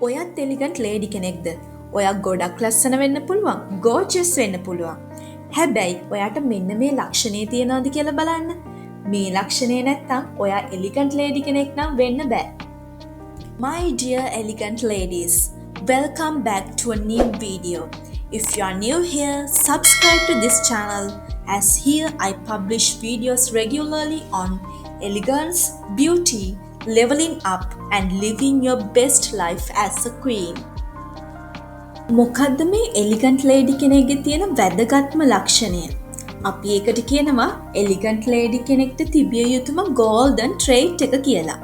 ඔයත් එලිගන්ට් ලේඩි කෙනෙක්ද? ඔයා ගොඩක් ලස්සන වෙන්න පුළුවන්, ගෝජස් වෙන්න පුළුවන්. හැබැයි ඔයාට මෙන්න මේ ලක්ෂණේ තියනවද කියලා බලන්න. මේ ලක්ෂණේ නැත්තම් ඔයා එලිගන්ට් ලේඩි කෙනෙක් නම් වෙන්න බෑ. My dear elegant ladies, welcome back to a new video. If you are new here, subscribe to this channel, as here I publish videos regularly on elegance, beauty, leveling up and living your best life as a queen. මොකද්ද මේ එලිගන්ට් lady කෙනෙක්ගේ තියෙන වැදගත්ම ලක්ෂණය? අපි ඒකට කියනවා එලිගන්ට් lady කෙනෙක්ට තිබිය යුතුම ගෝල්ඩන් ට්‍රේට් එක කියලා.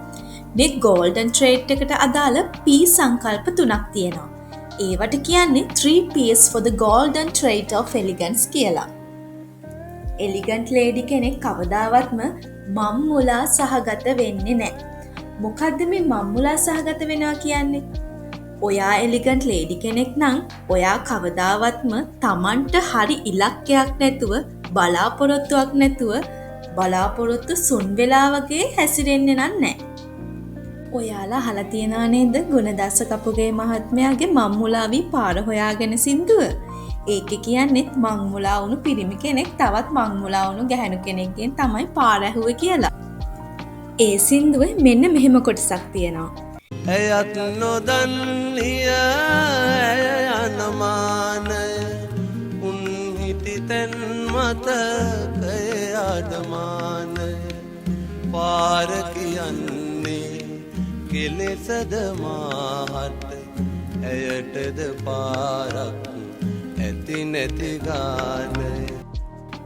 මේ ගෝල්ඩන් ට්‍රේට් එකට අදාළ P සංකල්ප තුනක් තියෙනවා. ඒවට කියන්නේ 3 P's for the golden trait of elegance කියලා. එලිගන්ට් ලේඩි කෙනෙක් කවදාවත්ම මංමුලා සහගත වෙන්නේ නැහැ. මොකද්ද මේ මංමුලා සහගත වෙනවා කියන්නේ? ඔයා එලිගන්ට් ලේඩි කෙනෙක් නම් ඔයා කවදාවත්ම තමන්ට හරි ඉලක්කයක් නැතුව, බලාපොරොත්තුවක් නැතුව, බලාපොරොත්තු සුන් වෙලා වගේ හැසිරෙන්නේ නම් නෑ. ඔයාලා අහලා තියනවා නේද ගුණදාස කපුගේ මහත්මයාගේ "මං මුලා වී පාර හොයාගෙන" සින්දුව? ඒකේ කියන්නෙත් මං මුලා වුණු පිරිමි කෙනෙක් තවත් මං මුලා වුණු ගැහැණු කෙනෙක්ගෙන් තමයි පාර ඇහුවේ කියලා. ඒ සින්දුවේ මෙන්න මෙහෙම කොටසක් තියෙනවා. ඇයත් නොදන්නිය ඇය යන මානය, උන් හිටි තැන් මතකය අඩමානය, පාර කියන්නේ කෙලෙසද මාහට, ඇයටද පාරක් ඇති නැති ගානය.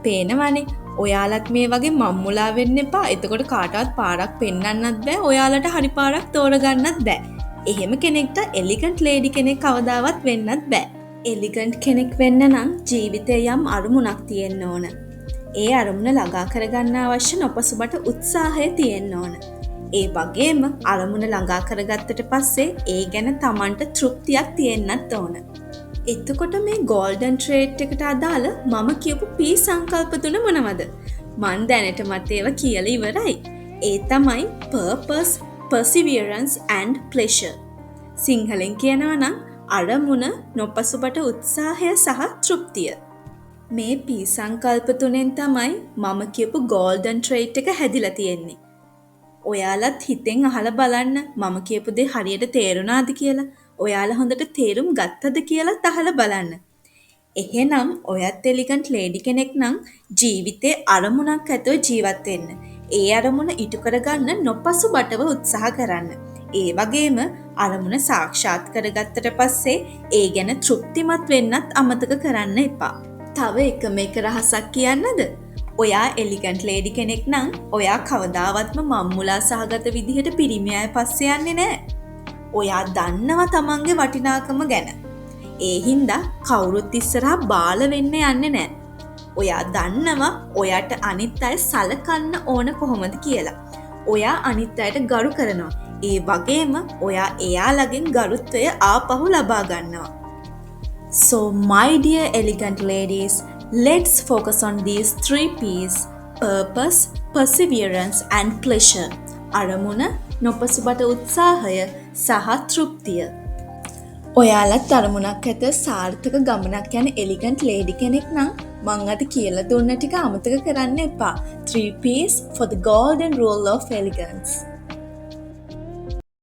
පේනවනේ, ඔයාලත් මේ වගේ මංමුලා වෙන්න එපා. එතකොට කාටවත් පාරක් පෙන්වන්නත් බෑ, ඔයාලට හරි පාරක් තෝරගන්නත් බෑ. එහෙම කෙනෙක්ට එලිගන්ට් ලේඩි කෙනෙක් කවදාවත් වෙන්නත් බෑ. එලිගන්ට් කෙනෙක් වෙන්න නම් ජීවිතේ යම් අරමුණක් තියෙන්න ඕන. ඒ අරමුණ ළඟා කරගන්න අවශ්‍ය නොපසුබට උත්සාහය තියෙන්න ඕන. ඒ වගේම අරමුණ ළඟා කරගත්තට පස්සේ ඒ ගැන තමන්ට තෘප්තියක් තියෙන්නත් ඕන. එතකොට මේ ගෝල්ඩන් ට්‍රේට් එකට අදාළ මම කියපු පී සංකල්ප තුන මොනවද? මං දැනටමත් ඒවා කියලා ඉවරයි. ඒ තමයි purpose, perseverance and pleasure. සිංහලෙන් කියනවා නම් අරමුණ, නොපසුබට උත්සාහය සහ තෘප්තිය. මේ පී සංකල්ප තුනෙන් තමයි මම කියපු ගෝල්ඩන් ට්‍රේට් එක හැදිලා තියෙන්නේ. ඔයාලත් හිතෙන් අහලා බලන්න මම කියපු දේ හරියට තේරුණාද කියලා. ඔයාලා හොඳට තේරුම් ගත්තද කියලත් අහලා බලන්න. එහෙනම් ඔයත් එලිගන්ට් ලේඩි කෙනෙක් නම් ජීවිතේ අරමුණක් ඇතුව ජීවත් වෙන්න. ඒ අරමුණ ඉටු කරගන්න නොපසුබටව උත්සාහ කරන්න. ඒ වගේම අරමුණ සාක්ෂාත් කරගත්තට පස්සේ ඒ ගැන තෘප්තිමත් වෙන්නත් අමතක කරන්න එපා. තව එකම එක රහසක් කියන්නද? ඔයා එලිගන්ට් ලේඩි කෙනෙක් නම් ඔයා කවදාවත්ම මංමුලා සහගත විදිහට පිරිමි අය පස්සේ යන්නේ නෑ. ඔයා දන්නවා තමන්ගේ වටිනාකම ගැන. ඒ හින්දා කවුරුත් ඉස්සරහා බාල වෙන්න යන්නේ නෑ. ඔයා දන්නවා ඔයාට අනිත් අය සලකන්න ඕන කොහොමද කියලා. ඔයා අනිත් අයට ගරු කරනවා. ඒ වගේම ඔයා එයාලගෙන් ගරුත්වය ආපහු ලබා ගන්නවා. So my dear elegant ladies, let's focus on these three P's: purpose, perseverance and pleasure. අරමුණ, නොපසුබට උත්සාහය සහ තෘප්තිය. ඔයාලත් අරමුණක් ඇත සාර්ථක ගමනක් යන එලිගන්ට් ලේඩි කෙනෙක් නම් මං අද කියලා දුන්න ටික අමතක කරන්න එපා. 3 P's for the golden rule of elegance.